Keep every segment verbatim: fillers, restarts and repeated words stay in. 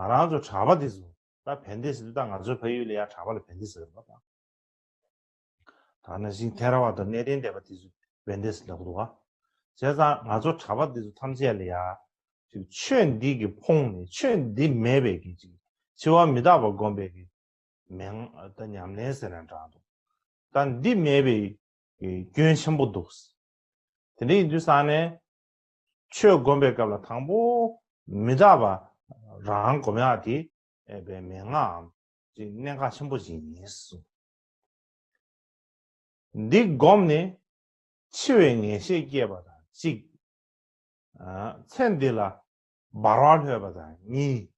ང་རང་ཚོ་གྲྭ་པ་དེ་ཚོ་ད་བན་དེ་ཟེར་དུས། ད་ང་ཚོའི་ཕ་ཡུལ་ལ་ཡ་གྲྭ་པ་ལ་བན་དེ་ཟེར་བ་དང་། ད་ནང་བཞིན་ཐེ་ར་ཝ་དང་གནས་བརྟན་སྡེ་པ་དེ་ཚོ་བན་དེ་ཟེར་ལབ་འདུག་བ། བྱས་ཙང་ང་ཚོ་གྲྭ་པ་དེ་ཚོ་ཐམས་ཅད་ལ་ཡ་ཅིག་ཆོས་འདི་གིས་ཕོངས་ནས། ཆོས་འདི་མེད་པའི་གི་ཅིག་འཆི་བ་མི་རྟག་པ་སྒོམ་པའི་གི་མན་ད་ཉམས་ལེན་ཟེར་ན་འདྲ་འདུག་ད་འདི་མེད་པའི་གི་སྐྱོན་ཆེན་པོ་འདུག་དེ་འདྲ་ཡིན་དུས་ཙང་ནས། ཆོས་སྒོམ་པའི་སྐབས་ལ་དང་པོ་མི་རྟག་པ་རང་སྒོམ་ཡག་དེ་ཨེ་པའི་མན་ངག་གམ་ཅིག་གནད་འགག་ཆེན་པོ་ཞིག་ཡིན་གསུངས། འདི་སྒོམ་ནས་འཆི་བའི་ངེས་ཤེས་སྐྱེས་པ་དང་གཅིག་ཚེ་འདི་ལ་འབར་བ་ལྷོད་པ་དང་གཉིས།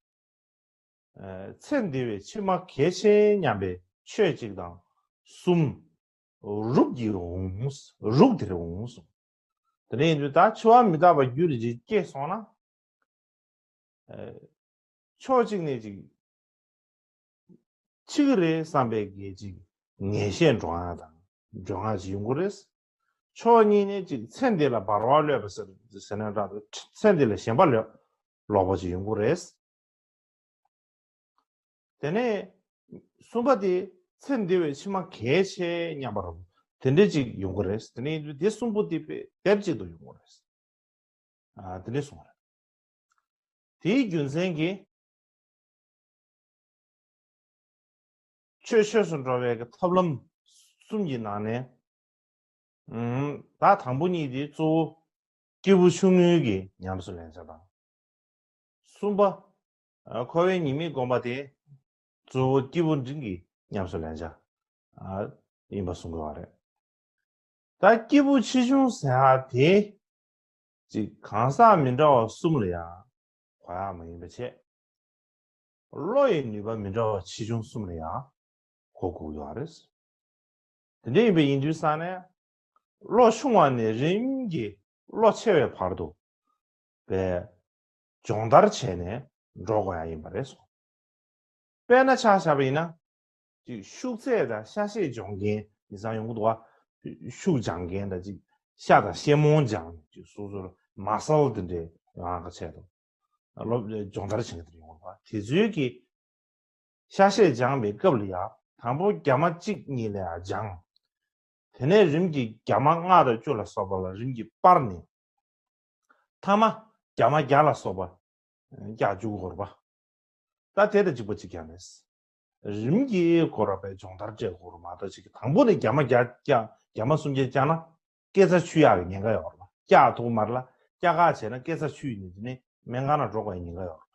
ཚེ་འདི་བས་ཕྱི་མ་གལ་ཆེ་སྙམ་པའི་ཆོས་གཅིག་དང་གསུམ། རུག་གི་འོང་། རུག་དེར་འོང་གསུངས། དེ་ནས་ཡིན་དུས་ད་འཆི་བ་མི་རྟག་པ་རྒྱུད་ལ་ཅིག་སྐྱེས་སོང་ན། ཕྱོགས་གཅིག་ནས་ཅིག་འཆི་གི་རེད་བསམ་པའི་གི་ཅིག་ངེས་ཤེས་འདྲོངས་ཡག་དང་འདྲོངས་ཡག་ཅིག་ཡོང་གི་རེད། ཕྱོགས་གཉིས་ནས་ཅིག་ཚེ་འདི་ལ་འབར་བ་ལྷོད་པ་ཟེར་ཟེར་ན་འདྲ། ཚེ་འདི་ལ་ཞེན་པ་ལོག་ལོག་པ་ཅིག་ཡོང་གི་རེད། དེ་ནས་གསུམ་པ་དེ་ཚེ་འདི་བས་ཕྱི་མ་གལ་ཆེ་སྙམ་པ་རུ་དེ་འདྲ་ཅིག་ཡོང་གི་རེད། དེ་ནས་དེ་གསུམ་པོ་དེ་དཔེ་སྡེབ་གཅིག་ཏུ་ཡོང་གི་རེད། ཨ་དེ་འདྲ་གསུངས་རེད། དེའི་རྒྱུ་མཚན་གྱིས་ཆོས་ཆོས་སུ་འགྲོ་བའི་གི་ཐབས་ལམ་གསུམ་གྱི་ནང་ནས། ཨུམ། ད་དང་པོ་གཉིས་དེ་གཙོ་བོ་སྐྱེས་བུ་ཆུང་ངུའི་གི་ཉམས་སུ་ལེན་བྱ་དང་། གསུམ་པ། ཨ་འཁོར་བའི་ཉེས་དམིགས་སྒོམ་པ་དེ་གཙོ་བོ་སྐྱེས་བུ་འབྲིང་གི་ཉམས་སུ་ལེན་བྱ་ཨ་ཡིན་པ་གསུང་དགོས་པ་རེད། ད་སྐྱེས་བུ་ཆེ་ཆུང་ཟེར་ཡག་དེ་ཅིག་གང་ཟག་མི་འདྲ་བ་གསུམ་ལ་ཡང་གོ་ཡག་མ་ཡིན་པ་བྱས། བློ་ཡི་ནུས་པ་མི་འདྲ་བ་ཆེ་ཆུང་གསུམ་ལ་ཡང་གོ་དགོས་ཡོད་རེད། དེ་འདྲ་ཡིན་པ་ཡིན་དུས་ཙང་ནས། བློ་ཆུང་བ་ནས་རིམ་གྱིས་བློ་ཆེ་བའི་བར་དུ་བའི་སྦྱོང་བརྡར་བྱས་ནས་འགྲོ་དགོས་ཡག་ཡིན་པ་རེད་སོ། དཔེར་ན་ཆ་བཞག་པ་ཡིན་ན། ཅིག་ཤུགས་ཚད་དང་ཤ་ཤེད་སྦྱོང་མཁན་ཡིན་ཙང་ཡོང་གི་འདུག་བ། ཤུགས་སྦྱང་མཁན་དང་ཅིག་ཤ་དང་ཤེད་མོ་སྦྱང་ཅིག་སོ་སོར་མ་སལ་དེ་འདྲའི་ཡོང་ཡག་གི་ཆེད་དུ། སློབ་སྦྱོང་བརྡར་བྱེད་མཁན་དེ་འདྲ་ཡོང་གི་འདུག་བ། དེ་ཚོའི་གི་ཤ་ཤེད་སྦྱང་བའི་སྐབས་ལ་ཡང་དང་པོ་རྒྱ་མ་གཅིག་གཉིས་ལ་ཡང་སྦྱང་། དེ་ནས་རིམ་གྱིས་རྒྱ་མ་ལྔ་དང་བཅུ་ལ་སོགས་པ་ལ་རིམ་གྱིས་སྤར་ནས། མཐའ་མ་རྒྱ་མ་བརྒྱ་ལ་སོགས་པ་བཀྱག་བཅུག་དགོས་རེད་པ། ད་དེ་དང་གཅིག་པ་གཅིག་རྐྱང་རེད། རིམ་གྱིས་ཁོ་རང་པའི་སྦྱོང་བརྡར་སྤྲད་དགོས་རེད་མ་གཏོགས། ཅིག་དང་པོ་ནས་རྒྱ་མ་བརྒྱ་བཀྱག་རྒྱ་མ་སུམ་བརྒྱ་བཀྱག་ན་སྐེ་ཚ་ཆུ་ཡག་གི་ཉེན་ཁ་ཡོད་རེད་པ། བཀྱག་ཐུབ་མ་རེད་ལ། བཀྱག་ཁ་བྱས་ན་སྐེ་ཚ་ཆུ་ཡིན་ནས་དེ་ནས་སྨན་ཁང་ནང་འགྲོ་དགོས་ཡག་ཉེན་ཁ་ཡོད་རེད་པ།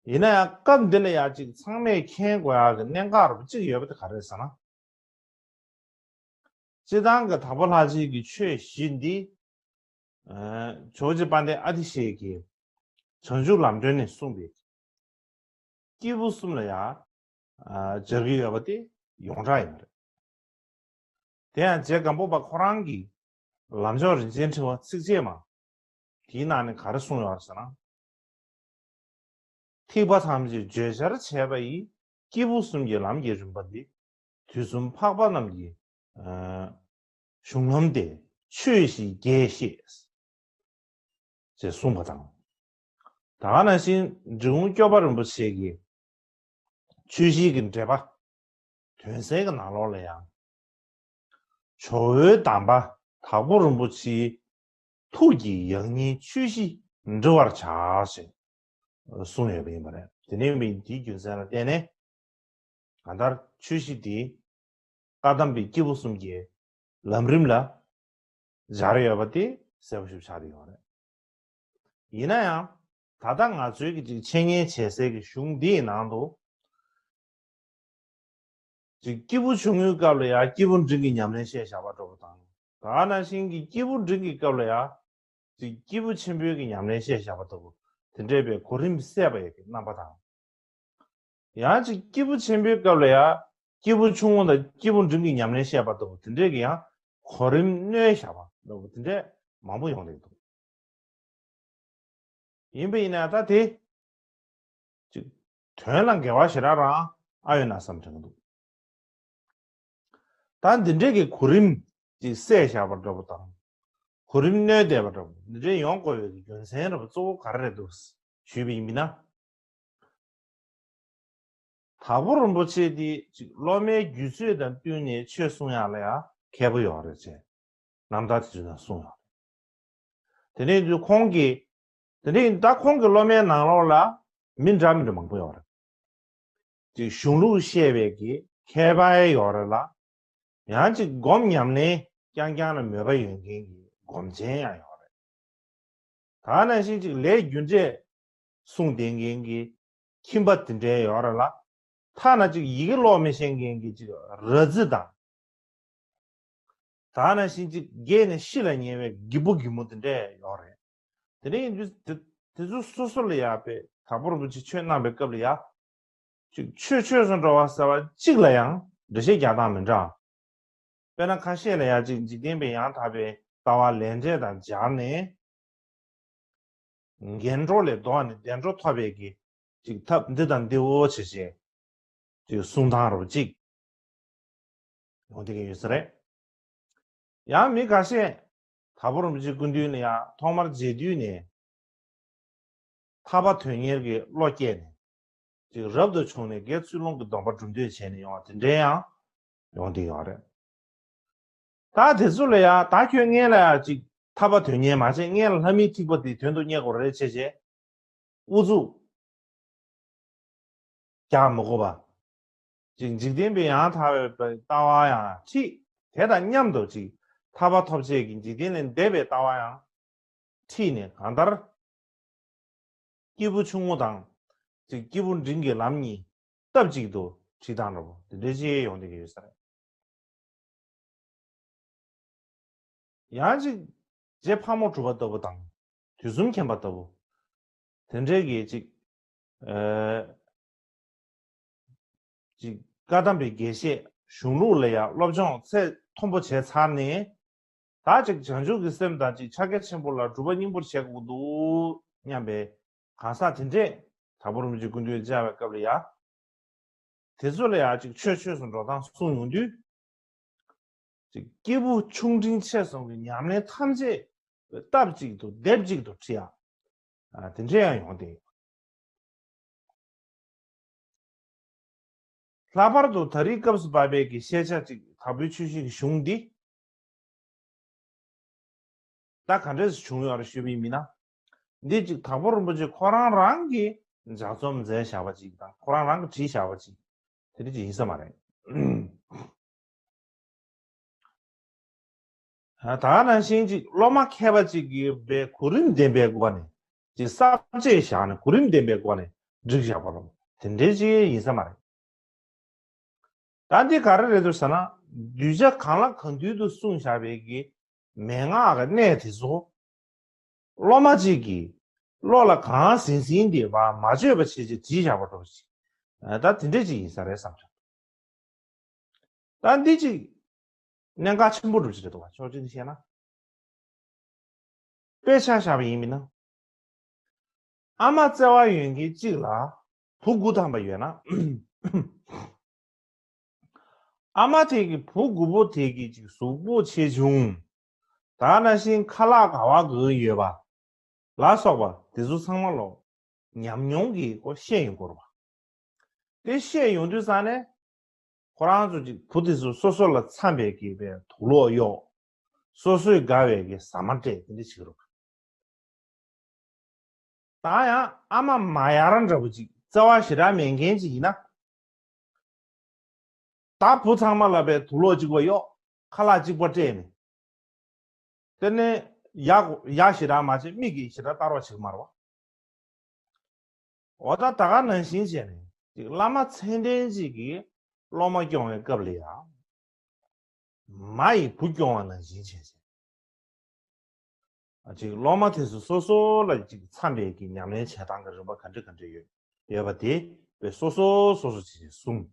ཡིན་ན་ཡང་སྐབས་འདི་ལ་ཡང་ཅིག་ཚང་མས་མཁྱེན་དགོས་ཡག་གི་གནད་འགག་རུ་གཅིག་ཡོད་པ་དེ་ག་རེ་རེད་ཟེར་ན། སྤྱིར་བཏང་གི་དྭགས་པོ་ལྷ་རྗེ་གི་ཆོས་བཞི་འདི། ཇོ་བོ་རྗེ་དཔལ་ལྡན་ཨ་ཏི་ཤའི་གི་བྱང་ཆུབ་ལམ་སྒྲོན་ནས་གསུངས་པའི་སྐྱེས་བུ་གསུམ་ལ་ཡང་སྦྱར་གྱི་ཡོད་པ་དེ་ཡོངས་གྲགས་ཡིན་པ་རེད། དེ་ཡང་རྗེ་སྒམ་པོ་པ་ཁོ་རང་གིས་ལམ་མཆོག་རིན་ཆེན་ཕྲེང་བ་ཚིགས་བཅད་མ་དེའི་ནང་ནས་ག་རེ་གསུངས་ཡོད་ཟེར་ན། ཐེག་པ་ཐམས་ཅད་བརྗོད་བྱར་བྱས་པ་ཡི། སྐྱེས་བུ་གསུམ་གྱི་ལམ་གྱི་རིམ་པ་འདི། དུས་གསུམ་འཕགས་པ་རྣམས་ཀྱི་གཞུང་ལམ་སྟེ། ཆོས་བཞི་རྒྱས་བཤད། ཅེས་གསུངས་པ་དང་། ད་ག་ནང་བཞིན་འབྲི་གུང་སྐྱོབ་པ་རིན་པོ་ཆེ་གི་ཆོས་བཞི་གི་འགྲེལ་པ་དོན་གསལ་གྱི་ནང་ལོགས་ལ་ཡང་། ཇོ་བོའི་གདམས་པ་དྭགས་པོ་རིན་པོ་ཆེའི་ཐུགས་ཀྱི་ཡང་སྙིང་ཆོས་བཞི་འབྲི་བར་བྱ་ཞེས་གསུངས་ཡོད་པ་ཡིན་པ་རེད། དེ་ནས་མིན་དེའི་རྒྱུ་མཚན་ལ་བརྟེན་ནས། གང་ལྟར་ཆོས་བཞི་དེ་བཀའ་གདམས་པའི་སྐྱེས་བུ་གསུམ་གྱི་ལམ་རིམ་ལ་སྦྱར་ཡོད་པ་དེ་གསལ་པོ་ཞིག་ཆགས་ཡོད་རེད། ཡིན་ན་ཡང་ད་ལྟ་ང་ཚོའི་གི་ཅིག་འཆད་ཉན་བྱེད་སའི་གི་གཞུང་འདིའི་ནང་དུ། ཅིག་སྐྱེས་བུ་ཆུང་ངུའི་སྐབས་ལ་ཡང་སྐྱེས་བུ་འབྲིང་གི་ཉམས་ལེན་བཤད་བཞག་པ་འདྲ་པོ་དང་། ད་ག་ནང་བཞིན་གྱི་སྐྱེས་བུ་འབྲིང་གི་སྐབས་ལ་ཡང་། ཅིག་སྐྱེས་བུ་ཆེན་པོའི་གི་ཉམས་ལེན་བཤད་བཞག་པ་འདྲ་པོ། དེ་འདྲའི་བའི་གོ་རིམ་གསལ་བ་ཡོད་ཀྱི་རྣམ་པ་དང་། ཡང་ཅིག་སྐྱེས་བུ་ཆེན་པོའི་སྐབས་ལ་ཡང་སྐྱེས་བུ་ཆུང་ངུ་དང་སྐྱེས་བུ་འབྲིང་གི་ཉམས་ལེན་བཤད་པ་འདྲ་པོ། དེ་འདྲའི་གི་ཡང་གོ་རིམ་སྣོན་བཞག་པ་འདྲ་པོ། དེ་འདྲའི་མང་པོ་ཡོང་བསྡད་འདུག་ཡིན་པ་ཡིན་ན་ད་དེ། ཅིག་དོན་ལ་འགལ་བ་ཞེ་དྲག་རང་ཨ་ཡོད་ན་བསམ་དྲན་གྱི་འདུག་ད་འདི་འདྲའི་གི་གོ་རིམ་ཅིག་གསལ་བཞག་པ་འདྲ་པོ་དང་། གོ་རིམ་སྣོན་བསྡད་པ་འདྲ་པོ་འདི་འདྲའི་ཡོང་དགོས་པའི་རྒྱུ་མཚན་འདྲ་པོ་གཙོ་བོ་ག་རེ་རེད་འདུག་ཞུས་པ་ཡིན་ན། དྭགས་པོ་རིན་པོ་ཆེ་འདི་ཅིག་སློབ་མའི་རྒྱུད་ཚོད་དང་བསྟུན་ནས་ཆོས་གསུང་ཡག་ལ་ཡང་མཁས་པོ་ཡོད་རེད་ཅེས་རྣམ་ཐར་དེ་ཚོའི་ནང་གསུངས་ཡོད་རེད། དེ་ནས་འདི་ཁོང་གིས་དེ་ནས་ད་ཁོང་གི་སློབ་མའི་ནང་ལོགས་ལ་མི་འདྲ་མི་འདྲ་མང་པོ་ཡོད་རེད། ཅིག་གཞུང་ལུགས་ཤེས་པའི་གི་མཁས་པ་ཡོད་རེད་ལ། ཡང་ཅིག་སྒོམ་ཉམས་ལེན་རྐྱང་རྐྱང་ལ་མོས་པ་ཡོད་མཁན་གྱི་སྒོམ་ཆེན་ཡང་ཡོད་རེད། ད་ནང་བཞིན་ཅིག་ལས་རྒྱུ་འབྲས་གསུངས་བསྡད་མཁན་གྱི་ཁྱིམ་པ་དེ་འདྲའི་ཡོད་རེད་ལ། ཐ་ན་ཅིག་ཡི་གེ་ཀློག་མི་ཤེས་མཁན་གྱི་ཅིག་ར་རྫི་དང་། ད་ནང་བཞིན་ཅིག་རྒས་ནས་ཤི་ལ་ཉེ་བའི་རྒད་པོ་རྒད་མོ་དེ་འདྲ་ཡོད་རེད། དེ་ནས་ཡིན་དུས་དེ་དེ་ཚོ་སོ་སོ་ལ་ཡག་པའི་དྭགས་པོ་རིན་པོ་ཆེ་ཆོས་གནང་པའི་སྐབས་ལ་ཡ། ཅིག་ཆོས་ཆོས་སུ་འགྲོ་བ་ཟེར་བ་གཅིག་ལ་ཡང་འགྲེལ་བཤད་རྒྱག་སྟངས་མི་འདྲ། དཔེར་ན་ཁ་ཤས་ལ་ཡ་ཅིག་འཇིག་རྟེན་པའི་ཡང་དག་པའི་ལྟ་བ་ལས་འབྲས་དང་སྦྱར་ནས། ངན་འགྲོ་ལས་ལྡོག་ནས་བདེ་འགྲོ་ཐོབ་པའི་གི་ཅིག་ཐབས་འདི་དང་འདི་འོ་བྱེད་བྱེད། ཅིག་གསུང་སྟངས་རོ་ཅིག་ཡོང་བསྡད་ཀྱི་ཡོད་ས་རེད། ཡང་མི་ཁ་ཤས་དྭགས་པོ་རིན་པོ་ཆེ་སྐུ་མདུན་ལ་ཡང་ཐོག་མར་མཇལ་དུས་ནས་ཐར་པ་དོན་གཉེར་གྱི་བློ་སྐྱེས་ནས་ཅིག་རབ་ཏུ་བྱུང་ནས་དགེ་ཚུལ་སློང་གི་སྡོམ་པ་སྒྲུབ་འདོད་བྱས་ནས་ཡོང་བ་དེ་འདྲའི་ཡང་ཡོང་བསྡད་ཡོད་རེད། ད་དེ་ཚོ་ལ་ཡང་ད་ཁྱོད་ངས་ལ་ཡང་ཅིག་ཐར་པ་དོན་གཉེར་མ་བྱས། ངས་ལ་ལྷ་མིའི་ཐིགས་པ་དེ་དོན་དུ་གཉེར་དགོས་རེད་བྱས་བྱས། ཨུ་ཚུགས་རྒྱག་མི་དགོས་པ། ཅིག་འཇིག་རྟེན་པའི་ཡང་དག་པའི་ལྟ་བ་ཡང་ཁྲིད། དེ་དང་མཉམ་དུ་ཅིག་ཐར་པ་ཐོབ་བྱེད་ཀྱི་འཇིག་རྟེན་ལས་འདས་པའི་ལྟ་བ་ཡང་ཁྲིད་ནས། གང་ལྟར་སྐྱེས་བུ་ཆུང་ངུ་དང་ཅིག་སྐྱེས་བུ་འབྲིང་གི་ལམ་གཉིས་སྟབས་གཅིག་ཏུ་ཁྲིད་སྟངས་འདྲ་པོ་དེ་འདྲའི་ཅིག་ཡོང་བསྡད་ཀྱི་ཡོད་ས་རེད། ཡང་ཅིག་རྗེ་ཕག་མོ་གྲུ་པ་ལྟ་བུ་དང་དུས་གསུམ་མཁྱེན་པ་ལྟ་བུ། དེ་འདྲའི་གི་ཅིག་ཨེ་ཅིག་བཀའ་གདམས་པའི་དགེ་བཤེས་གཞུང་ལུགས་ལ་ཡང་སློབ་སྦྱོང་ཚད་མཐོན་པོ་བྱས་ཚར་ནས། ད་ཅིག་བྱང་ཆུབ་ཀྱི་སེམས་དང་ཅིག་ཕྱག་རྒྱ་ཆེན་པོ་ལ་སྒྲུབ་པ་སྙིང་པོར་བྱེད་དགོས་འདུག་སྙམ་པའི་གང་ཟག་དེ་འདྲས་དྭགས་པོ་རིན་པོ་ཆེ་སྐུ་མདུན་བཅར་བའི་སྐབས་ལ་ཡང་། དེ་ཚོ་ལ་ཡང་ཅིག་ཆོས་ཆོས་སུ་འགྲོ་སྟངས་གསུངས་ཡོང་དུས། ཅིག་སྐྱེས་བུ་ཆུང་འབྲིང་ཆེ་གསུམ་གྱི་ཉམས་ལེན་ཐམས་ཅད་སྟབས་གཅིག་ཏུ་སྡེབ་གཅིག་ཏུ་ཁྲིད་ཡག་ཨ་དེ་འདྲ་ཡང་ཡོང་བསྡད་ཡོད། ལྷག་པར་དུ་ད་རེས་སྐབས་སུ་བབས་པའི་གི་ཤེས་བྱ་ཅིག་དྭགས་པོའི་ཆོས་བཤད་ཀྱི་གཞུང་འདི། ད་ག་འདྲས་སུ་བྱུང་ཡོད་རེད་ཞུས་པ་ཡིན་ན། འདི་ཅིག་དྭགས་པོ་རིན་པོ་ཆེ་ཁོ་རང་རང་གིས་ལྗགས་རྩོམ་མཛད་བཞག་པ་ཅིག་དང་ཁོ་རང་རང་གིས་བྲིས་བཞག་པ་ཅིག་དེ་འདྲ་ཅིག་ཡིན་ས་མ་རེད། ད་ག་ནང་བཞིན་ཅིག་སློབ་མ་མཁས་པ་ཅིག་གིས་པའི་གོ་རིམ་ལྡན་པའི་སྒོ་ནས་ཅིག་གསར་བརྗེ་བཞག་ནས་གོ་རིམ་ལྡན་པའི་སྒོ་ནས་བསྒྲིགས་བཞག་པ་རེད། དེ་འདྲའི་ཅིག་ཡིན་ས་མ་རེད། ད་འདི་ག་རེ་རེད་འདུག་ཟེར་ན། གདུལ་བྱ་གང་ལ་གང་འདུལ་དུ་གསུངས་བཞག་པའི་གི་མན་ངག་གི་གནད་དེ་ཚོ། སློབ་མ་གཅིག་གིས་བློ་ལ་གང་ཟིན་ཟིན་དེ་བ་མ་བརྗོད་པ་བྱས་བྱས་བྲིས་བཞག་པ་འདྲ་ཞིག་ད་དེ་འདྲས་ཅིག་ཡིན་ས་རེད་བསམ་བྱུང་། ད་འདི་ཅིག་གནད་འགག་ཆེན་པོ་འདྲ་ཞིག་རེད་འདུག་བ། ཕྱོགས་གཅིག་ནས་བཤད་ན། དཔེ་ཆ་བཞག་པ་ཡིན་མིན་ན། ཨ་མ་བརྩེ་བ་ཡོད་མཁན་གཅིག་ལ་བུ་དགུ་ཐམ་པ་ཡོད་ན། ཨ་མ་དེ་གི་བུ་དགུ་པོ་དེ་གི་ཅིག་གཟུགས་པོ་ཆེ་ཆུང་། ད་ནང་བཞིན་ཁ་ལག་ག་བ་གི་ཡོད་པ། ལ་སོགས་པ་དེ་ཚོ་ཚང་མ་ལོ། ཉམས་མྱོང་གི་སྐོར་བཤད་ཡོང་དགོས་རེད་པ། དེ་བཤད་ཡོང་དུས་ཙང་ནས། ཁོ་རང་ཚོ་ཅིག་བུ་དེ་ཚོ་སོ་སོ་ལ་འཚམ་པའི་གི་པའི་དུག་ལོག་གཡོག་སོ་སོས་དགའ་བའི་གི་ཟ་མ་སྤྲད་དེ་འདྲ་བྱེད་ཀྱི་རེད་པ། ད་ཡང་ཨ་མ་མ་ཡར་འདྲ་པོ་ཅིག་བརྩེ་བ་ཞེ་དྲག་མེད་མཁན་ཅིག་ཡིན་ན། ད་བུ་ཚང་མ་ལ་པའི་དུག་ལོག་གཅིག་པ་གཡོག་ཁ་ལག་གཅིག་པ་སྤྲད་ནས། དེ་ནས་ཡག་ཡག་ཞེ་དྲག་མ་བྱེད། མིག་གིས་ཞེ་དྲག་ལྟ་རོགས་བྱེད་ཀྱི་མ་རེད་པ། འོ་ད་ད་ག་ནང་བཞིན་བྱས་ནས་ཅིག་བླ་མ་མཚན་ལྡན་ཅིག་གིས་སློབ་མ་སྐྱོང་བའི་སྐབས་ལ་ཡང་། མ་ཡིས་བུ་སྐྱོང་བ་ནང་བཞིན་བྱས་བྱས། ཅིག་སློབ་མ་དེ་ཚོ་སོ་སོ་ལ་ཅིག་འཚམ་པའི་གི་ཉམས་ལེན་བྱེད་སྟངས་ཀྱི་རིམ་པ་ག་འདྲ་ག་འདྲ་ཡོད་ཡོད་པ་དེ་བས་སོ་སོ་སོ་སོ་བྱས་བྱས་གསུངས།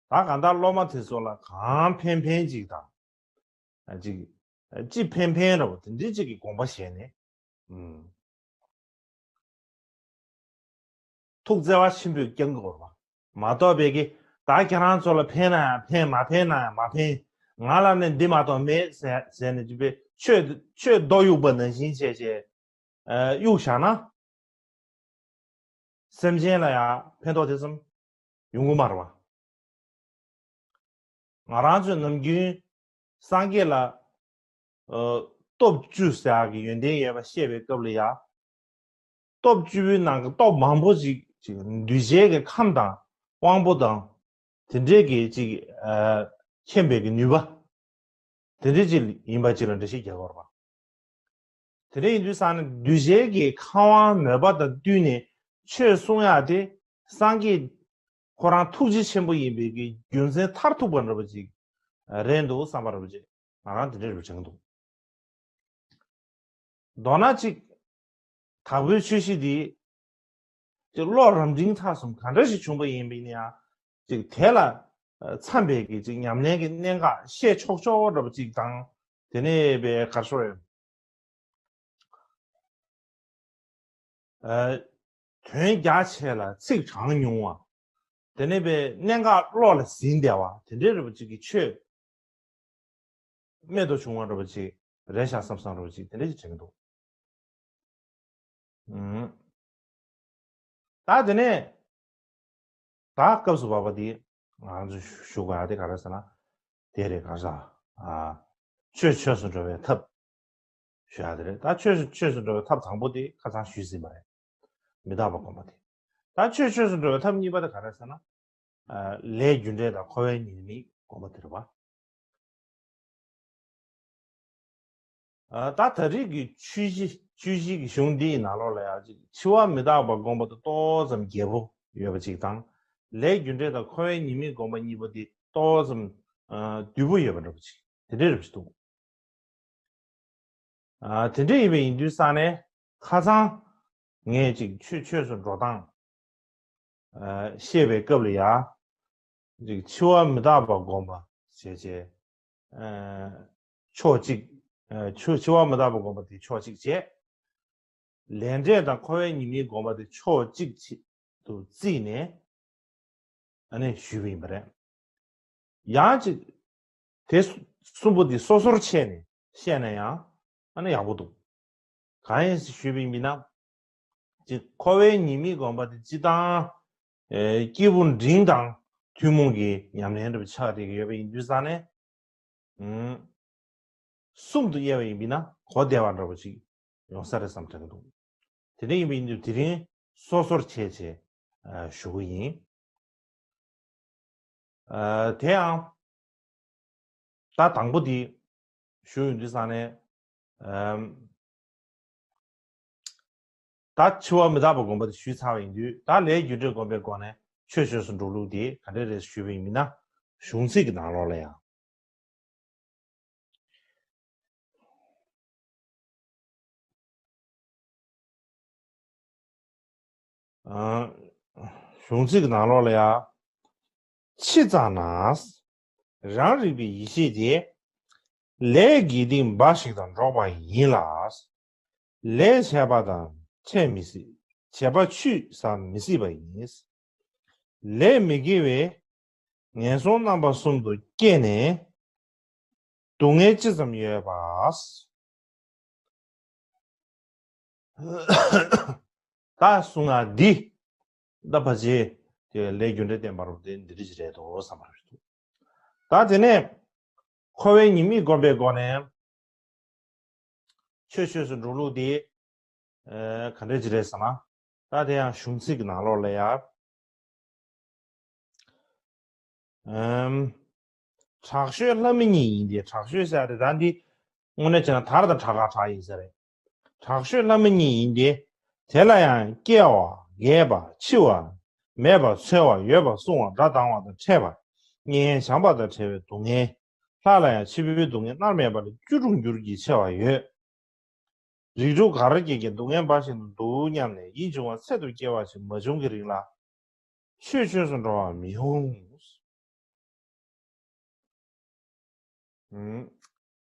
ད་གང་ལྟར་སློབ་མ་དེ་ཚོ་ལ་གང་ཕན་ཕན་ཅིག་དང་། ཅིག་ཅི་ཕན་ཕན་འདྲ་པོ་དེ་འདྲའི་ཅིག་གི་དགོངས་པ་བཞེས་ནས། ཨུམ། ཐུགས་བརྩེ་བ་ཆེན་པོས་བསྐྱང་དགོས་པ་མ་གཏོགས་པའི་གི་ད་ཁྱེད་རང་ཚོ་ལ་ཕན་ན་ཡང་ཕན། མ་ཕན་ན་ཡང་མ་ཕན། ང་ལ་ནི་འདི་མ་གཏོགས་མེད་ཟེར་ཟེར་ནས་ཅིག་པའི་ ཆོས་ཆོས་མདོ་དབྱུག་པ་ནང་བཞིན་བྱས་བྱས་ཨ་དབྱུག་བཞག་ན། སེམས་ཅན་ལ་ཡང་ཕན་ཐོགས་དེ་ཙམ་ཡོང་གི་མ་རེད་བ། ང་རང་ཚོས་ནམ་རྒྱུན་སངས་རྒྱས་ལ་ཨ་སྟོབས་བཅུ་ཟེར་ཡག་གི་ཡོན་ཏན་ཡོད་པ་བཤད་པའི་སྐབས་ལ་ཡང་། སྟོབས་བཅུ་པོའི་ནང་གི་སྟོབས་མང་པོ་ཅིག་ཅིག་གདུལ་བྱའི་གི་ཁམས་དང་དབང་པོ་དང་། དེ་འདྲའི་གི་ཅིག་ཨ་མཁྱེན་པའི་གི་ནུས་པ། དེ་འདྲའི་ཅིག་ཡིན་པ་ཅིག་ལ་འགྲེལ་བཤད་རྒྱག་དགོས་རེད་པ། དེ་འདྲ་ཡིན་དུས་ཙང་ནས་གདུལ་བྱའི་གི་ཁམས་དབང་མོས་པ་དང་བསྟུན་ནས་ཆོས་གསུང་ཡག་དེ་སངས་རྒྱས་ཁོ་རང་ཐུགས་རྗེ་ཆེན་པོ་ཡིན་པའི་གི་རྒྱུ་མཚན་མཐར་ཐུག་པ་འདྲ་པོ་ཅིག་རེད་འདུག་བསམ་པ་འདྲ་པོ་ཅིག་ང་རང་དེ་འདྲ་རེ་བ་དྲན་གྱི་འདུག་མདོར་ན་ཅིག་དྭགས་པོའི་ཆོས་གཞི་འདི་ཅིག་བློ་རབ་འབྲིང་ཐ་གསུམ་ག་འདྲ་ཞིག་བྱུང་པ་ཡིན་པ་ཡིན་ན་ཡང་ཅིག་དེ་ལ་འཚམས་པའི་གི་ཅིག་ཉམས་ལེན་གྱི་གནད་འགག་བཤད་ཆོག་ཆོག་འདྲ་པོ་ཅིག་དང་། དེ་ནས་པའི་གར་ཤོར་ཡོད། ཨ་དོན་རྒྱ་ཆེ་ལ་ཚིག་གྲངས་ཉུང་བ། དེ་ནས་པའི་གནད་འགག་བློ་ལ་ཟིན་བསྡད་པ་དེ་འདྲའི་རིགས་པ་ཅིག་གི་ཆོས་རྨད་དུ་བྱུང་བ་འདྲ་པོ་ཅིག་རེད་ཤག་བསམ་བསམ་འདྲ་པོ་ཅིག་དེ་འདྲ་ཅིག་དྲན་གྱི་འདུག་ཨུམ། ད་དེ་ནས་ད་སྐབས་སུ་བབ་པ་འདི་ང་ཚོ་ཞུ་དགོས་ཡ་དེ་ག་རེ་ཟེར་ན། དེ་རེད། ག་རེ་ཟེར། ཨ་ཆོས་ཆོས་སུ་འགྲོ་བའི་ཐབས་ཞུ་ཡ་དེ་རེད། ད་ཆོས་ཆོས་སུ་འགྲོ་བའི་ཐབས་དང་པོ་དེ་ཁ་སང་ཞུས་ཟིན་པ་རེད། མི་རྟག་པ་སྒོམ་པ་དེ། ད་ཆོས་ཆོས་སུ་འགྲོ་བའི་ཐབས་གཉིས་པ་དེ་ག་རེ་ཟེར་ན། ཨ་ལས་རྒྱུ་འབྲས་དང་འཁོར་བའི་ཉེས་དམིགས་སྒོམ་པ་དེ་རེད་པ། ཨ་ད་ད་རེས་ཀྱི་ཆོས་གཞི་ཆོས་གཞི་གི་གཞུང་འདིའི་ནང་ལོགས་ལ་ཡང་ཅིག་འཆི་བ་མི་རྟག་པ་སྒོམ་པ་དེ་ཏོག་ཙམ་རྒྱས་པོ་ཡོད་པ་ཅིག་དང་། ལས་རྒྱུ་འབྲས་དང་འཁོར་བའི་ཉེས་དམིགས་སྒོམ་པ་གཉིས་པོ་དེ་ཏོག་ཙམ་ཨ་བསྡུས་པོ་ཡོད་པ་འདྲ་པོ་ཅིག་དེ་འདྲའི་རབ་ཅིག་འདུག་ཨ་དེ་འདྲ་ཡིན་པ་ཡིན་དུས་ཙང་ནས་ཁ་སང་ངས་ཅིག་ཆོས་ཆོས་སུ་འགྲོ་སྟངས་ཨ་བཤད་པའི་སྐབས་ལ་ཡ། ཅིག་འཆི་བ་མི་རྟག་པ་སྒོམ་པ་བྱས་བྱས། ཨ་ཕྱོགས་གཅིག་ཨ་འཆི་འཆི་བ་མི་རྟག་པ་སྒོམ་པ་དེ་ཕྱོགས་གཅིག་བྱས། ལས་འབྲས་དང་འཁོར་བའི་ཉེས་དམིགས་སྒོམ་པ་དེ་ཕྱོགས་གཅིག་ཏུ་བརྩིས་ནས་ཨ་ནི་ཞུས་པ་ཡིན་པ་རེད། ཡང་ཅིག་དེ་གསུམ་པོ་འདི་སོ་སོར་ཕྱེ་ནས་བཤད་ན་ཡང་ཨ་ནི་ཡག་པོ་འདུག་གང་ཡིན་ཞུས་པ་ཡིན་ན། ཅིག་འཁོར་བའི་ཉེས་དམིགས་སྒོམ་པ་དེ་སྤྱིར་བཏང་ཨེ་སྐྱེས་བུ་འབྲིང་དང་ཐུན་མོང་གི་ཉམས་ལེན་འདྲ་པོ་ཆགས་བསྡད་ཀྱི་ཡོད་པ་ཡིན་དུས་ཙང་ནས། ཨུམ། གསུམ་དུ་དབྱེ་བ་ཡིན་པས་ན་གོ་བདེ་བ་འདྲ་པོ་ཅིག་ཡོང་ས་རེད་བསམ་དྲན་གྱི་འདུག་དེ་འདྲ་ཡིན་པ་ཡིན་དུས་དེ་རིང་སོ་སོར་ཕྱེ་བྱས་ཨ་ཞུ་གི་ཡིན། ཨ་དེ་ཡང་ད་དང་པོ་འདི་ཞུ་ཡོང་དུས་ཙང་ནས། ཨམ། ད་འཆི་བ་མི་རྟག་པ་སྒོམ་པ་དེ་ཞུས་ཚར་བ་ཡིན་དུས། ད་ལས་རྒྱུ་འབྲས་སྒོམ་པའི་སྒོ་ནས་ཆོས་ཆོས་སུ་འགྲོ་ལུགས་དེ་ག་འདྲ་རེད་ཞུས་པ་ཡིན་མིན་ན། གཞུང་ཚིག་གི་ནང་ལོགས་ལ་ཡང་། ཨ་གཞུང་ཚིག་གི་ནང་ལོགས་ལ་ཡང་། ཕྱི་ཙ་ན། རང་རིག་པའི་ཡེ་ཤེས་དེ། ལས་དགེ་སྡིག་འབའ་ཞིག་དང་འགྲོགས་པ་ཡིན་ལ། ལས་བྱས་པ་དང་འཕྲད་མི་སྲིད། བྱས་པ་ཆུད་ཟ་མི་སྲིད་པ་ཡིན། ལས་མི་དགེ་བའི་ངན་སོང་རྣམ་པ་གསུམ་དུ་སྐྱེས་ནས་སྡུག་བསྔལ་ཅི་ཙམ་ཡོད་པ། ད་གསུང་ང་འདི། ད་ཕལ་ཆེར་དེ་ལས་རྒྱུ་འབྲས་བསྟན་པ་རུ་དེ་འདི་རིགས་རེད་དོ་བསམ་པ་རེད། ད་དེ་ནས་འཁོར་བའི་ཉེས་དམིགས་སྒོམ་པའི་སྒོ་ནས། ཆོས་ཆོས་སུ་འགྲོ་ལུགས་དེ། ཨེ་ག་འདྲ་ཅིག་རེད་ཟེར་ན། ད་དེ་ཡང་གཞུང་ཚིག་གི་ནང་ལོགས་ལ་ཡ། ཨམ། དྲག་ཤོས་ལྷ་མི་གཉིས་ཡིན་ཏེ། དྲག་ཤོས་ཟེར་ཡ་དེ་ད་འདི་དངོས་གནས་བྱས་ན་དར་དང་དྲག་ག་དྲག་ཡིན་ས་རེད། དྲག་ཤོས་ལྷ་མི་གཉིས་ཡིན་ཏེ། དེ་ལ་ཡང་སྐྱེ་བ། རྒས་པ། འཆི་བ། མེད་པ། འཚོ་བ། ཡོད་པ། བསྲུང་བ། དགྲ་སྡང་བ་དང་ཕྲད་པ། གཉེན་ཉེ་བྱམས་པ་དང་བྲལ་བའི་སྡུག་བསྔལ། ལྷ་ལ་ཡང་འཆི་བའི་སྡུག་བསྔལ་མནར་མེད་པ་ལས་བཅུ་དྲུག་འགྱུར་གྱིས་ཆེ་བ་ཡོད། རིགས་དྲུག་ག་ར་སྐྱེ་ཀྱང་སྡུག་བསྔལ་འབའ་ཞིག་ཏུ་འདུག་སྙམ་ནས་ཡིད་འབྱུང་བ་ཚད་དུ་སྐྱེ་བ་ཞིག་མ་བྱུང་གི་རིང་ལ་ཆོས་ཆོས་སུ་འགྲོ་བ་མི་འོང་། ཨུམ།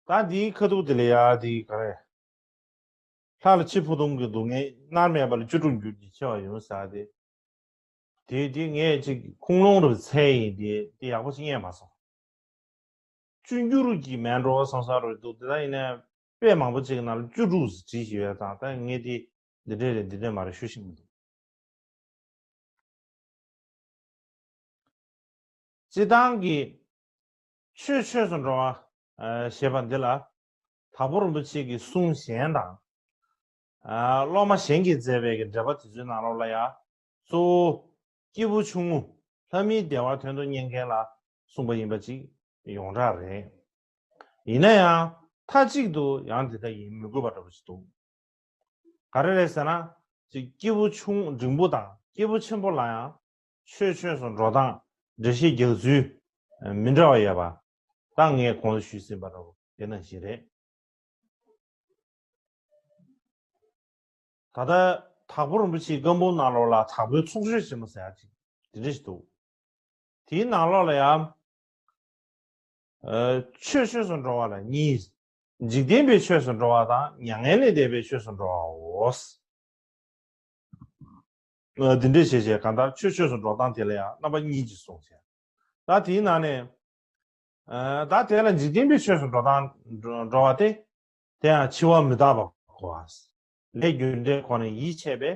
ད་འདིའི་ཁ་ཐུག་དེ་ལ་ཡ་འདི་ག་རེ། ལྷ་ལ་འཆི་འཕོ་ལྟུང་གི་སྡུག་བསྔལ་མནར་མེད་པ་ལས་བཅུ་དྲུག་འགྱུར་གྱིས་ཆེ་བ་ཡོད་ཟེར་ཏེ། དེ་དེ་ངས་ཅིག་ཁུངས་ལུང་རུ་འཚོལ་ཡིན་ཏེ་དེ་ཡག་པོ་ཞིག་རྙེད་མ་སོང་། བཅུ་འགྱུར་གྱིས་མེད་འགྲོ་བསམ་ས་རུ་འདུག་དེ་ལྟ་ཡིན་ན། དཔེ་མང་པོ་ཅིག་གི་ནང་ལ་བཅུ་དྲུག་ཙམ་བྲིས་ཡོད་ཙང་ད་ངས་འདི་འདི་འདྲས་རེད་འདི་འདྲས་མ་རེད་ཞུ་ཤེས་མི་འདུག་སྤྱིར་བཏང་གི་ཆོས་ཆོས་སུ་འགྲོ་བ་ཨ་ཞེས་པ་འདི་ལ་དྭགས་པོ་རིན་པོ་ཆེ་གི་གསུང་གཞན་དང་ཨ་སློབ་མ་གཞན་གྱིས་མཛད་པའི་གི་འགྲེལ་པ་དེ་ཚོའི་ནང་ལོགས་ལ་ཡང་གཙོ་བོ་སྐྱེས་བུ་ཆུང་ངུ་ལྷ་མིའི་བདེ་བ་དོན་དུ་གཉེར་མཁན་ལ་གསུངས་པ་ཡིན་པ་ཅིག་ཡོངས་གྲགས་རེད། ཡིན་ན་ཡང་མཐའ་གཅིག་ཏུ་ཡང་དེ་ལྟ་ཡིན་མི་དགོས་པ་འདྲ་པོ་ཞིག་འདུག་ག་རེ་རེད་ཟེར་ན། ཅིག་སྐྱེས་བུ་ཆུང་འབྲིང་པོ་དང་སྐྱེས་བུ་ཆེན་པོ་ལ་ཡང་ཆོས་ཆོས་སུ་འགྲོ་སྟངས་འགྲེལ་བཤད་རྒྱག་ཚུལ་མི་འདྲ་བ་ཡོད་པ་ད་ངས་གོང་དུ་ཞུས་ཟིན་པ་འདྲ་པོ་དེ་ནང་བཞིན་རེད། ད་ལྟ་དྭགས་པོ་རིན་པོ་ཆེའི་བཀའ་འབུམ་ནང་ལོགས་ལ་དྭགས་པོའི་ཚོགས་ཆོས་ཆེན་མོ་ཟེར་ཡག་ཅིག་དེ་འདྲ་ཞིག་འདུག་དེའི་ནང་ལོགས་ལ་ཡང་ཆོས་ཆོས་སུ་འགྲོ་བ་ལ་གཉིས། འཇིག་རྟེན་པའི་ཆོས་སུ་འགྲོ་བ་དང་མྱ་ངན་ལས་འདས་པའི་ཆོས་སུ་འགྲོ་བའོ། འདི་འདྲས་བྱས་བྱས་གང་ལྟར་ཆོས་ཆོས་སུ་འགྲོ་སྟངས་དེ་ལ་ཡང་རྣམ་པ་གཉིས་ཀྱིས་གསུངས་བྱས། ད་དེའི་ནང་ནས། ད་དེ་ལ་འཇིག་རྟེན་པའི་ཆོས་སུ་འགྲོ་སྟངས་འགྲོ་བ་སྟེ། དེ་ཡང་འཆི་བ་མི་རྟག་པ་གོ་བ། ལས་རྒྱུ་འབྲས་ཁོ་ནས་ཡིད་ཆེས་པའི་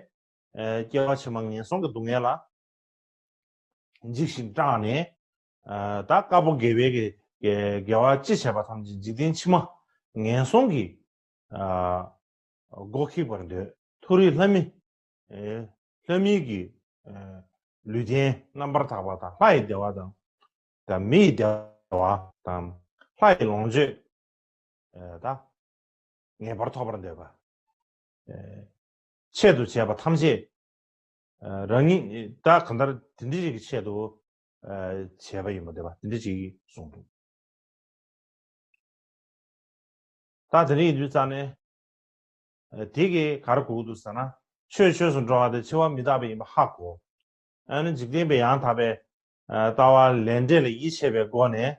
སྐྱེ་བ་ཕྱི་མ་ངན་སོང་གི་སྡུག་བསྔལ་ལ་འཇིགས་ཤིང་སྐྲག་ནས། ད་དཀར་པོ་དགེ་བའི་གི་དགེ་བ་ཅི་བྱས་པ་ཐམས་ཅད་འཇིག་རྟེན་ཕྱི་མ་ངན་སོང་གི་སྒོ་ཁེགས་པར་འདོད། མཐོ་རིས་ལྷ་མི། ལྷ་མིའི་གི་ལུས་རྟེན་རྣམ་པར་དག་པ་དང་ལྷ་ཡི་བདེ་བ་དང་། དང་མི་ཡི་བདེ་བ་དང་ལྷ་ཡི་ལོངས་སྤྱོད། ད་ངེས་པར་ཐོབ་པར་འདོད་པ། ཆེད་དུ་བྱས་པ་ཐམས་ཅད། རང་ཉིད་ད་གང་ལྟར་དེ་འདྲ་ཞིག་གི་ཆེད་དུ་བྱས་པ་ཡིན་པ་འདོད་པ་དེ་འདྲ་ཞིག་གསུངས་འདུག་ད་དེ་འདྲ་ཡིན་དུས་ཙང་ནས། དེ་གིས་ག་རེ་གོ་གི་འདུག་ཟེར་ན། ཆོས་ཆོས་སུ་འགྲོ་བ་དེ་འཆི་བ་མི་རྟག་པ་ཡིན་པ་ཧ་གོ། ཨ་ནི་འཇིག་རྟེན་པའི་ཡང་དག་པའི་ལྟ་བ་ལས་འབྲས་ལ་ཡིད་ཆེས་པའི་སྒོ་ནས།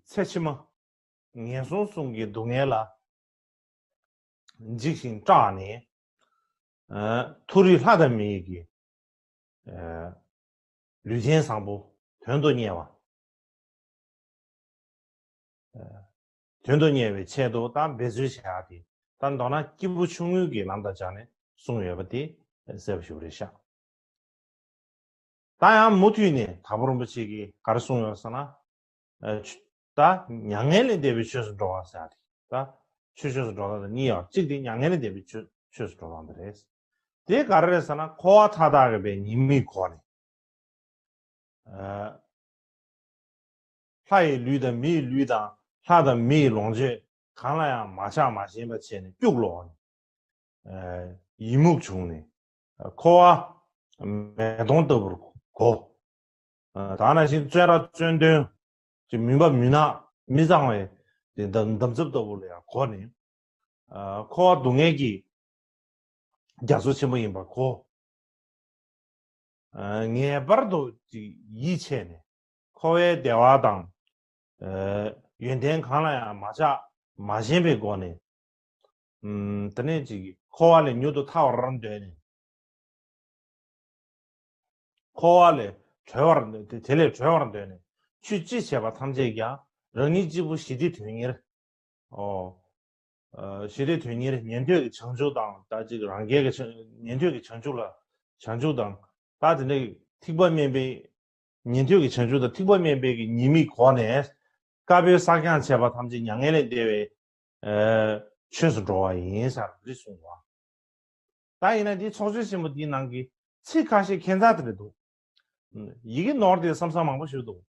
ཚེ་ཕྱི་མ་ངན་སོང་གསུམ་གྱི་སྡུག་བསྔལ་ལ་འཇིགས་ཤིང་སྐྲག་ནས། མཐོ་རིས་ལྷ་དང་མི་ཡི་གི་ལུས་རྟེན་བཟང་པོ་དོན་དུ་གཉེར་བ། དོན་དུ་གཉེར་བའི་ཆེད་དུ་ད་འབད་རྩོལ་བྱེད་ཡག་དེ་ད་མདོར་ན་སྐྱེས་བུ་ཆུང་ངུའི་གི་ལམ་དང་སྦྱར་ནས་གསུངས་ཡོད་པ་དེ་གསལ་པོ་ཞེ་པོ་རེད་ཤག་ད་ཡང་མུ་མཐུད་ནས་དྭགས་པོ་རིན་པོ་ཆེ་གིས་ག་རེ་གསུངས་ཡོད་ཟེར་ན། ད་མྱ་ངན་ལས་འདས་པའི་ཆོས་སུ་འགྲོ་བ་ཟེར་ཡག་དེ་ད་ཆོས་ཆོས་སུ་འགྲོ་སྟངས་དང་གཉིས་ཡོད། གཅིག་དེ་མྱ་ངན་ལས་འདས་པའི་ཆོས་ཆོས་སུ་འགྲོ་སྟངས་དེ་རེད། དེ་ག་རེ་རེད་ཟེར་ན་འཁོར་བ་མཐའ་དག་གི་བའི་ཉེས་དམིགས་གོ་ནས། ལྷ་ཡི་ལུས་དང་མི་ཡི་ལུས་དང་ལྷ་དང་མི་ཡི་ལོངས་སྤྱོད་གང་ལ་ཡང་མ་ཆགས་མ་ཞེན་པ་བྱས་ནས་སྐྱུག་ལོག་ནས། ཡི་མུག་བྱུང་ནས། འཁོར་བ་མེ་དོང་ལྟ་བུར་གོ། ད་ནང་བཞིན་བཙོན་ར་བཙོན་དོན་གྱི་མུན་པ་མུན་ནག་མི་གཙང་བའི་འདམ་འདམ་རྫབ་ལྟ་བུ་ལ་ཡང་གོ་ནས། འཁོར་བ་སྡུག་བསྔལ་གྱི་རྒྱ་མཚོ་ཆེན་པོ་ཡིན་པར་གོ། ངེས་པར་དུ་ཡིད་ཆེས་ནས་འཁོར་བའི་བདེ་བ་དང་། ཡོན་ཏན་གང་ལ་ཡང་མ་ཆགས་མ་ཞེན་པའི་སྒོ་ནས། དེ་ནས་ཅིག་འཁོར་བ་ལས་མྱུར་དུ་ཐར་བར་འདོད་ནས། འཁོར་བ་ལས་གྲོལ་བར་དེ་ལས་གྲོལ་བར་འདོད་ནས་ཆོས་ཅི་བྱས་པ་ཐམས་ཅད་ཀྱང་རང་ཉིད་གཅིག་པུ་ཞི་བདེ་དོན་གཉེར། ཨོ། ཞི་བདེ་དོན་གཉེར་ཉན་ཐོས་ཀྱི་བྱང་ཆུབ་དང་ད་ཅིག་རང་རྒྱལ་གྱི་ཉན་ཐོས་ཀྱི་བྱང་ཆུབ་ལ་བྱང་ཆུབ་དང་ད་དེ་ནས་ཐེག་པ་དམན་པའི་ཉན་ཐོས་ཀྱི་བྱང་ཆུབ་དང་ཐེག་པ་དམན་པའི་གི་ཉེས་དམིགས་གོ་ནས་དཀར་པོའི་བསགས་སྦྱང་བྱས་པ་ཐམས་ཅད་མྱ་ངན་ལས་འདས་པའི་ཆོས་སུ་འགྲོ་བ་ཡིན་ཟེར་འདི་གསུངས་པ། ད་ཡིན་ན་འདིའི་ཚོགས་ཆོས་ཆེན་མོ་འདིའི་ནང་གི་ཚིག་ཁ་ཤས་ཁྱད་མཚར་དེ་རེད་འདུག་ཡི་གེ་ནོར་དེ་བསམ་བསམ་མང་པོ་ཞིག་འདུག་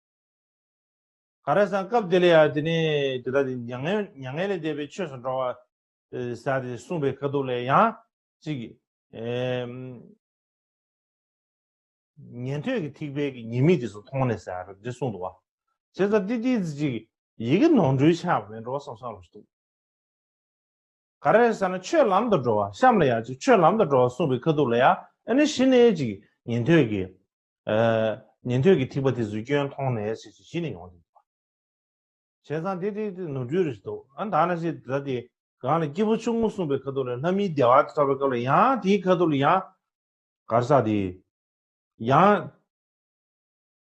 ག་རེ་ཟེར་ན་སྐབས་དེ་ལ་ཡང་དེ་ནས་དེ་ལྟ་དེ་མྱ་ངན་མྱ་ངན་ལས་འདས་པའི་ཆོས་སུ་འགྲོ་བ་ཟེར་དེ་གསུངས་པའི་ཁ་ཐུག་ལ་ཡང་ཅིག་ཉན་ཐོས་ཀྱི་ཐེག་པའི་གི་ཉེས་དམིགས་དེ་ཚོ་མཐོང་ནས་ཟེར་འདི་གསུངས་འདུག་བ། བྱས་ཙང་འདི་འདི་ཅིག་ཡི་གེ་ནོར་འཁྲུལ་ཆགས་པ་མེད་འགྲོ་བསམ་བསམ་རུ་འདུག་ག་རེ་རེད་ཟེར་ན་ཆོས་ལམ་དུ་འགྲོ་བ་གཤམ་ལ་ཡང་ཅིག་ཆོས་ལམ་དུ་འགྲོ་བ་གསུངས་པའི་ཁ་ཐུག་ལ་ཡང་ཨ་ནི་གཞི་ནས་ཅིག་ཉན་ཐོས་ཀྱི་ཨ་ཉན་ཐོས་ཀྱི་ཐེག་པ་དེ་ཚོའི་སྐྱོན་མཐོང་ནས་ཟེར་ཅིག་གཞི་ནས་ཡོང་གི་འདུག་བ། བྱས་ཙང་དེ་དེ་དེ་ནོར་འཁྲུལ་རེད་འདུག་ཨ་ད་ནང་བཞིན་ད་དེ་གང་ལ་སྐྱེས་བུ་ཆུང་ངུ་གསུངས་པའི་ཁ་ཐུག་ལ་ལྷ་མིའི་བདེ་བ་དེ་ཐོབ་པའི་སྐབས་ལ་ཡང་དེའི་ཁ་ཐུག་ལ་ཡང་གར་ས་དེ་ཡང་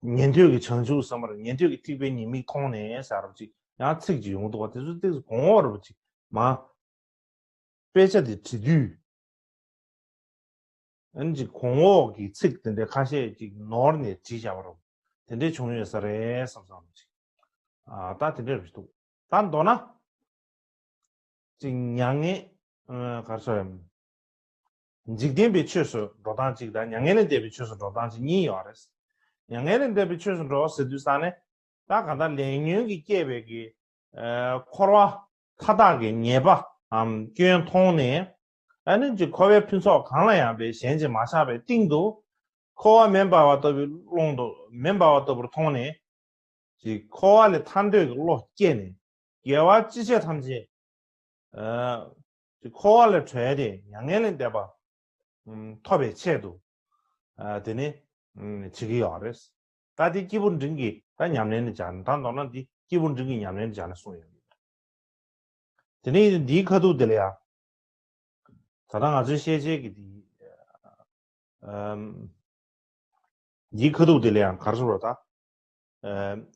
ཉན་ཐོས་ཀྱི་བྱང་ཆུབ་བསམ་པར་ཉན་ཐོས་ཀྱི་ཐེག་པའི་ཉེས་དམིགས་མཐོང་ནས་ཟེར་བ་ཅིག་ཡང་ཚིག་ཅིག་ཡོང་འདུག་བ། དེ་ཚོ་ཏོག་ཙམ་གོང་འོག་རེད་པ་ཅིག་ མ། དཔེ་ཆ་དེ་བྲིས་དུས། ཨ་ནི་ཅིག་གོང་འོག་གི་ཚིག་དེ་འདྲའི་ཁ་ཤས་ཅིག་ནོར་ནས་བྲིས་བཞག་པ་རེད། དེ་འདྲའི་བྱུང་ཡོད་ས་རེད་བསམ་བསམ་ཅིག་ཨ་ད་དེ་འདྲ་རེད་འདུག་ད་མདོར་ན། ཅིག་མྱ་ངན། ཨ་ག་རེ་ཟེར། འཇིག་རྟེན་པའི་ཆོས་སུ་འགྲོ་སྟངས་གཅིག་དང་མྱ་ངན་ལས་འདས་པའི་ཆོས་སུ་འགྲོ་སྟངས་གཅིག་གཉིས་ཡོད་རེད། མྱ་ངན་ལས་འདས་པའི་ཆོས་སུ་འགྲོ་ཟེར་དུས་ཙང་ནས། ད་གང་ལྟར་ལས་ཉོན་གྱིས་བསྐྱེད་པའི་གི། ཨ་འཁོར་བ་མཐའ་དག་གི་ཉེས་པའམ་སྐྱོན་མཐོང་ནས། ཨ་ནི་ཅིག་འཁོར་བའི་ཕུན་ཚོགས་གང་ལ་ཡང་པའི་ཞེན་ཅིང་མ་ཆགས་པའི་སྟེང་དུ། འཁོར་བ་མེ་འབར་བ་ལྟ་བུའི་ཀློང་དུ་མེ་འབར་བ་ལྟ་བུར་མཐོང་ནས། ཅིག་འཁོར་བ་ལས་ཐར་འདོད་ཀྱི་བློ་སྐྱེས་ནས། དགེ་བ་ཅི་བྱས་ཐམས་ཅད། ཨ་ཅིག་འཁོར་བ་ལས་གྲོལ་ཏེ་མྱ་ངན་ལས་འདས་པ། ཨམ་ཐོབ་པའི་ཆེད་དུ། ཨ་དེ་ནི་ཨམ་བྱེད་ཀྱི་ཡོད་རེད། ད་དེ་སྐྱེས་བུ་འབྲིང་གི་ད་ཉམས་ལེན་ནི་སྦྱར་ནས། ད་མདོར་ན་འདི་སྐྱེས་བུ་འབྲིང་གི་ཉམས་ལེན་ནི་སྦྱར་ནས་གསུངས་ཡོད། དེ་ནས་འདིའི་ཁ་ཐུག་དེ་ལ་ཡང་། ད་ལྟ་ང་ཚོའི་ཤེས་བྱའི་གི་དེ། ཨམ། འདིའི་ཁ་ཐུག་དེ་ལ་ཡང་ག་རེ་ཟེར་བ་ད། ཨམ།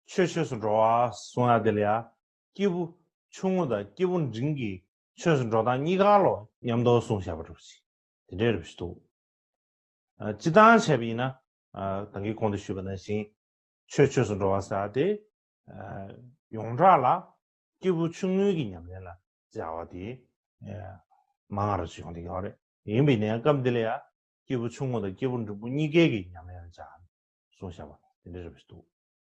ཆོས་ཆོས་སུ་འགྲོ་བ་གསུང་ཡ་དེ་ལ་ཡང་། སྐྱེས་བུ་ཆུང་ངུ་དང་སྐྱེས་བུ་འབྲིང་གི་ཆོས་སུ་འགྲོ་སྟངས་གཉིས་ཀ་ལོ་མཉམ་དུ་གསུངས་བཞག་པ་རེད་ཅིག་དེ་འདྲའི་རེད་འདུག་ཨ་སྤྱིར་བཏང་བྱས་པ་ཡིན་ན། ཨ་ད་གིན་གོང་དུ་ཞུས་པ་ནང་བཞིན། ཆོས་ཆོས་སུ་འགྲོ་བ་ཟེར་ཏེ། ཨ་ཡོངས་གྲགས་ལ་སྐྱེས་བུ་ཆུང་ངུའི་གི་ཉམས་ལེན་ལ་སྦྱར་བ་དེ། ཨ་མང་རུ་ཡོང་གི་ཡོད་རེད། ཡིན་པའི་ནའི་སྐབས་འདི་ལ་ཡང་སྐྱེས་བུ་ཆུང་ངུ་དང་སྐྱེས་བུ་འབྲིང་པོ་གཉིས་ཀའི་གི་ཉམས་ལེན་ལ་སྦྱར་གསུངས་བཞག་པ་དེ་འདྲ་རེད་པ་ཞིག་འདུག